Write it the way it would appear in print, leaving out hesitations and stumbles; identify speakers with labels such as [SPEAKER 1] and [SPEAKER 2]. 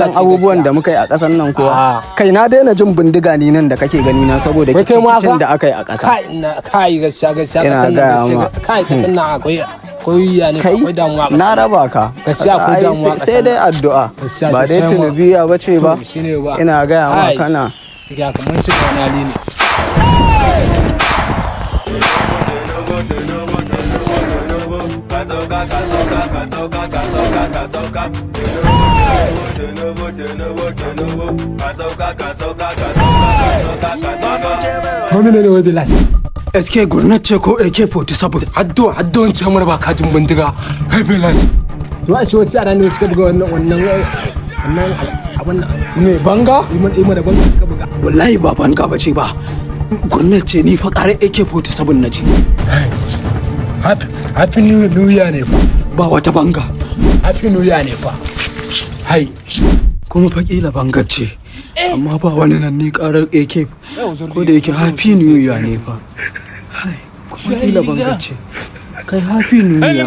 [SPEAKER 1] San abubuwan da muka yi a ƙasar nan kuwa?
[SPEAKER 2] Ah.
[SPEAKER 1] Kai, na daina jin bindiga ni nan da kake gani na saboda
[SPEAKER 2] Wai kai ma
[SPEAKER 1] kicin
[SPEAKER 2] haka?
[SPEAKER 1] da aka yi a ƙasa.
[SPEAKER 2] Kai na kai, gaskiya gaskiya
[SPEAKER 1] Ina
[SPEAKER 2] kasan nan
[SPEAKER 1] gaya
[SPEAKER 2] gaskiya
[SPEAKER 1] ma.
[SPEAKER 2] kai, kasan nan akwai ya ne
[SPEAKER 1] Kai,
[SPEAKER 2] akwai damuwa a
[SPEAKER 1] na
[SPEAKER 2] kasan nan.
[SPEAKER 1] raba ka.
[SPEAKER 2] Gaskiya akwai
[SPEAKER 1] Ai,
[SPEAKER 2] damuwa a
[SPEAKER 1] sai
[SPEAKER 2] ƙasar
[SPEAKER 1] dai
[SPEAKER 2] nan.
[SPEAKER 1] addu'a.
[SPEAKER 2] Gaskiya
[SPEAKER 1] Ba dai
[SPEAKER 2] sosai ma.
[SPEAKER 1] tunubiya ba ce ba.
[SPEAKER 2] To, shine ba.
[SPEAKER 1] Ina gaya ma
[SPEAKER 2] Ai.
[SPEAKER 1] kana.
[SPEAKER 2] Ya kamar su wani hali ne.
[SPEAKER 3] Tinubu, Tinubu, Tinubu, ka sauka, ka sauka, ka sauka, ka sauka, ka sauka. Tinubu, Tinubu, Tinubu, Tinubu, ka sauka, ka sauka, ka sauka, ka sauka, ka sauka.
[SPEAKER 2] To, mene ne wai bilas?
[SPEAKER 4] SK grenade ce ko AK-47?
[SPEAKER 2] Haddo haddo ce mana ba kajin bindiga. Hey bilas. To, a shi wasu yara ne suka buga wannan abun nan.
[SPEAKER 4] Me, banga?
[SPEAKER 2] Iman iman da banga suka buga.
[SPEAKER 4] Wallahi ba banga ba ce ba. Grenade ce, ni fa ƙarar AK-47 na ji.
[SPEAKER 2] Happy New Year ne fa.
[SPEAKER 4] Ba wata banga.
[SPEAKER 2] Happy New Year ne fa. Hai.
[SPEAKER 4] Kuma fa kila bangar ce. Amma ba wani nan, ni ƙarar AK. Ko da yake Happy New Year ne fa. Hai, kuma kila bangar ce. Kai, Happy New Year.